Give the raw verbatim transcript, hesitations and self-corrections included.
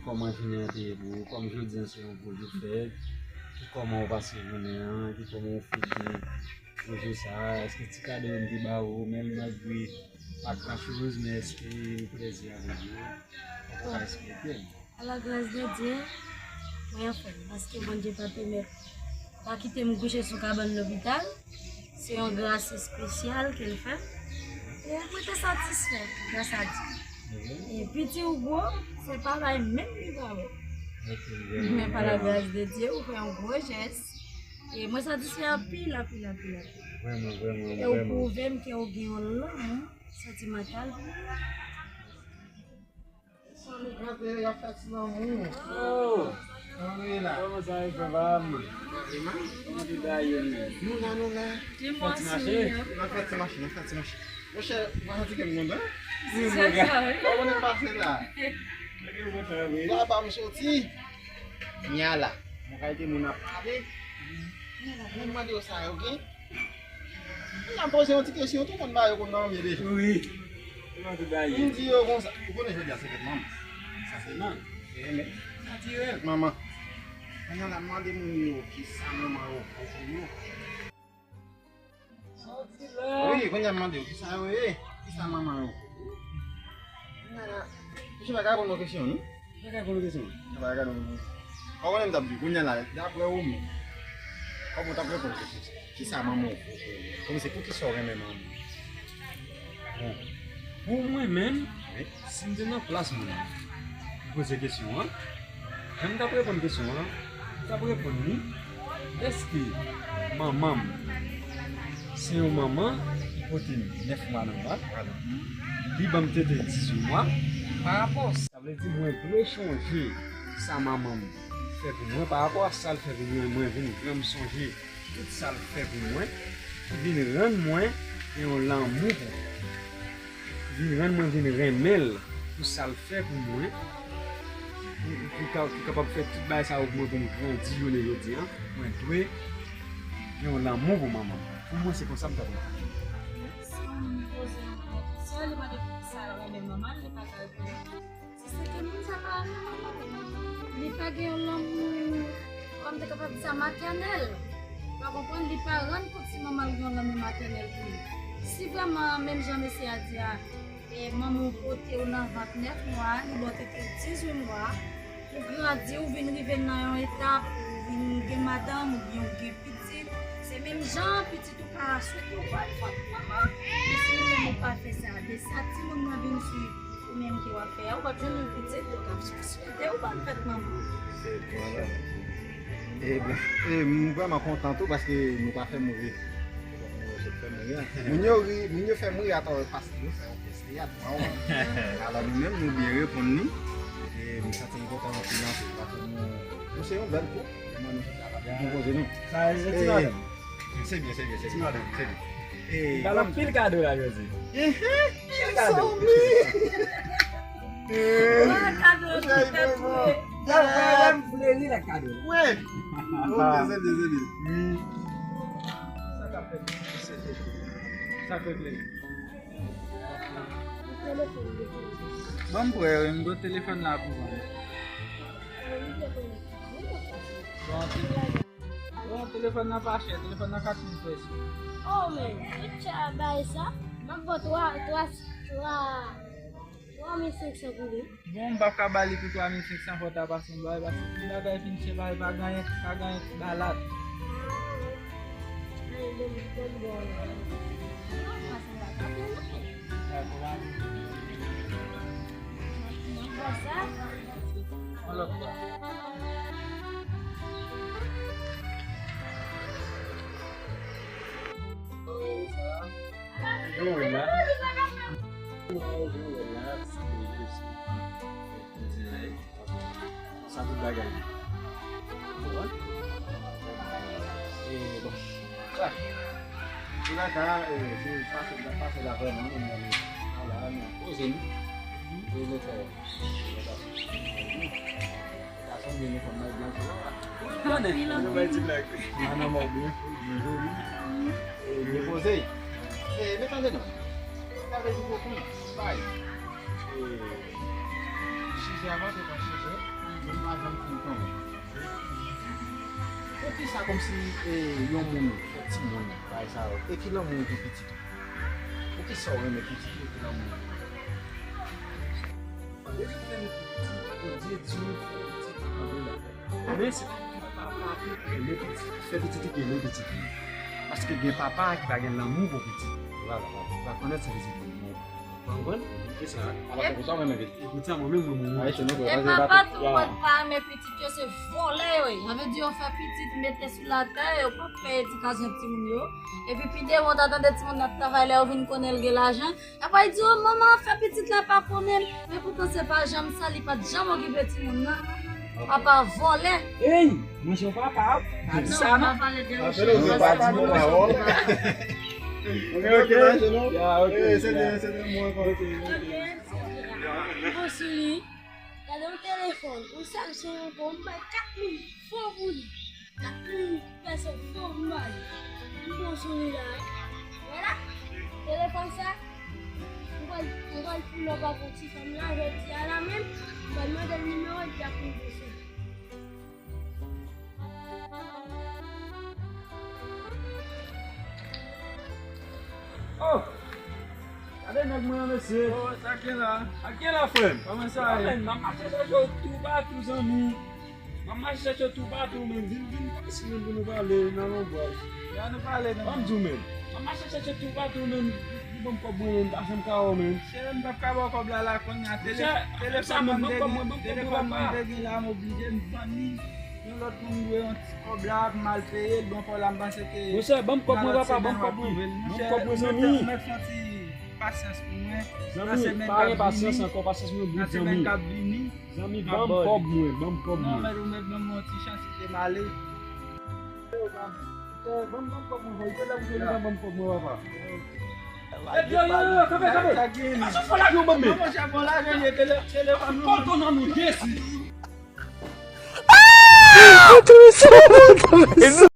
Kòman jounen an te ye pou ou? Kòm jodi an se yon gwo jou fèt, ki kòman ou pase jounen an? Ki kòman ou fete gwo jou sa a? Èske ti kado yo m te ba ou, menm malgre pa gran choz, men èske yo plezi avèk ou? Ou ka eksplike m? A la gras de Dye, mwen anfòm, paske Bondye pa pèmèt, pa kite m kouche sou kabann lopital. Se yon gras espesyal ke l fè m. E mwen te satisfè, gras a Dye. E piti ou gwo, se pa bay menm li pa bon. Men pa la gras de Dye, ou fè yon gwo jès. E mwen satisfè anpil, anpil, anpil, anpil. Vrèman, vrèman, vrèman. E ou pwouve m ke ou gen yon lanmou santimantal pou mwen. Sa nou gade, y ap fè ti lanmou. Oh! Kòman nou ye la? Kòman sa ye, papa m? Kòman tout bagay yo menm? Nou la, nou la. Fè ti mache? N ap fè ti mache, n ap fè ti mache. Monchè, ou pa santi ke m kontan? Wi, monchè. Kòman nou pase la? Laba m soti. Nya la. Mwen ka ede moun ap pale. Nya la, mwen mande yo sa yo gen. Mwen ap poze yon ti kesyon tou, konn ba yo konn nan men deja. Wi. Mwen di yo konsa, ou konnen jodi a se fèt manman. Sa se nan. E men, sa ti rèl manman. Mwen la mande moun yo, kisa manman yo fè pou yo? Wi, kounye a m mande yo, kisa yo ye? Kisa manman yo fè pou yo? Mwen la, misye pa ka reponn yon kesyon, non? Bagay kòlòkesyon. Bagay kòlòkesyon. Ou konnen m t ap di, kounye a la, daprè ou menm, kòman w t ap reponn kesyon sa? Kisa manman w fè pou ou? Kòm se poukisa w renmen manman w? Bon, pou mwen menm, wi, si m te nan plas moun ki poze kesyon an, jan m t ap reponn kesyon an, m t ap reponn li, dèske manman m se yon manman ki pote m nèf mwa nan vant, li ban m tete dizuit mwa, parapò Sa vle di mwen dwe chonje sa manman m fè pou mwen, parapò a sa l fè pou mwen, mwen vin gran, m sonje tout sa l fè pou mwen, ki vin rann mwen gen yon lanmou pou, ki vin rann mwen vin renmen l pou sa l fè pou mwen, pou, pou ka, pou kapab fè tout bagay sa yo pou mwen, pou m grandi jounen jodi a, mwen dwe gen yon lanmou pou manman m. Pou mwen, se konsa m t ap reponn. Si yon moun poze yon kesyon, li mande poukisa l renmen manman l, li pa ka reponn. Si se ke moun sa pa renmen manman l, li pa gen yon lanmou, kòman m te kapab di sa, matènèl. Ou pa konprann, li pa rann kont si manman l gen yon lanmou matènèl pou li. Si vrèman, menm jan mesye a di a, e manman w pote w nan vant nèf mwa, li ba w tete dizuit mwa, ou grandi, ou vin rive nan yon etap, ou vin gen madanm, oubyen ou gen pitit, se menm jan pitit ou ka swete w ba l vant manman, men si ou menm ou pa fè sa, de sa timoun nan vin swiv, ou menm ki w ap fè a, ou p ap jwenn yon pitit, ou k ap swete w ba l vant manman. Se vre. E, bon, e, m vrèman kontan tou paske nou pa fè m ri. Moun yo ri, moun yo fè m ri atò paske yo fè yon pyès teyat, pa wè. Alò, nou menm, nou byen reponn li. E m santi m kontan anpil, anpil, paske nou, nou se yon bèl koup. Nou, nou, nou poze nou. Sa, e ti madanm. Se byen, se byen, se byen. Ti madanm. Se byen. E, ba l anpil kado la jodi. Pil kado. Kado, kado. Sa, sa, sa, m vle li la kado. Wi. Ok, se byen, se byen. Wi. Sa k ap fèt? Sa k ap fèt? Ban m prè, wi, m gon telefòn la pou vann. Bon, te-, bon, telefòn nan pa chè, telefòn nan kat mil pèso. Oh, men, tout chè a bay sa. M ap ba w twa, twa, twa, twa mil senk san pou li. Bon, m p ap ka ba li pou twa mil senk san fò ta pase yon bagay, paske tout bagay fin chè, pa, pa gen anyen, pa gen anyen ki valab. Yon lòt fwa. Jan w wè m la. Jan w wè m la, se jis. Sa tout bagay. Ou konprann? E, bon. Sa. Pou la ka, e, se pase, pase la vrèman, nou, nou, ala, nou poze nou. Poze fè. Gason byen, nou fanm nan blan tou. Ou konnen, nou bay ti blag. Nan, nan, mò byen. Byen joli. E, byen poze. E, men tande non. Sa vle di pou konn bay. E, chije avan, se pa chije. Mwen pa janm fin konprann. Poukisa kòmsi, e, yon moun fè timoun, bagay sa yo? E ki lanmou ou gen pou pitit ou? Poukisa w renmen pitit ou? Ki lanmou ou gen? Depi lè nou te piti, Bondye di nou fè pitit nou rele. Men se pa papa ki rele pitit, fè pitit li ki rele pitit li. Paske gen papa ki pa gen lanmou pou pitit. Vwala, vwala. Ou pa konèt sa pitit li. Ou konprann? Se sa. Alò, se pou sa mwen menm vin. E poutèt mwen menm, mwen, mwen. E papa tou, mwen pa renmen pitit yo, se vòlè yo ye. Sa vle di yo fè pitit, mete sou latè, yo pa fè edikasyon timoun yo. Epi pi devan, w ta tande timoun nan ap travay, lè yo vin konnen l gen lajan, y ap di, "O, manman an fè pitit la pa konnen l." Men poutan se pa janm sa, li pa t janm okipe timoun nan. Apa vòlè. Ey, manje w papa. Di sa non. Pa pale de Rochelle. Ou pa di nou pawòl. Ok, ok. Ya, ok. Eh, se de, se de mwen konn. Ok. Bon, sou li. Gade yon telefòn, yon Samsung ankò, m bay kat mil fò pou li. Kat mil pèsòn fò m bay. M pran sou li la, wi. Vwala. Telefòn sa, m pral, m pral pull up avèk ti fanm la, jodi a la menm, m pral mande l nimewo l, li ap konn pou sa. Oh! Gade nèg mwen an, mesye. Oh, sa k gen la? Sa k gen la, frè m? Kòman sa ye? Ah, men, m ap mache chèche w toupatou, zanmi. M ap mache chèche w toupatou, men. Vin, vin, vin, vin pou nou pale nan yon bòz. Ya, nou pale, non. Ban m di w, men. M ap mache chèche w toupatou, men. Ban m kòb mwen, men. M pa janm ka wè w, men. Chè, m p ap ka ba w kòb la, la, kounye a. Tele-, telefòn mwen, m te gen, telefòn mwen, m te gen la, m oblije, m vann li. Yon lòt moun dwe yon ti kòb la, m al peye l, bon, kòb la, m panse ke... Monchè, ban m kòb mwen, papa, ban m kòb mwen. Ban m kòb mwen, zanmi. Mèt fè yon ti pasyans pou mwen. Zanmi, pa gen pasyans ankò, pasyans mwen bout, zanmi. Nan semèn k ap vini, zanmi, ban m kòb mwen, ban m kòb mwen. Non, mèt, ou mèt ban mwen yon ti chans, kite m ale. Ban m, ban m kòb mwen, frè. Kite lè m jwenn ban m kòb mwen, papa. Yo, yo, yo, yo, kanpe, kanpe. Sa gen. Sa fò lajan ban m, men. Non, monchè, bon, lajan, ye tele-, telefòn nou. Kòlto nan nou, Jezi.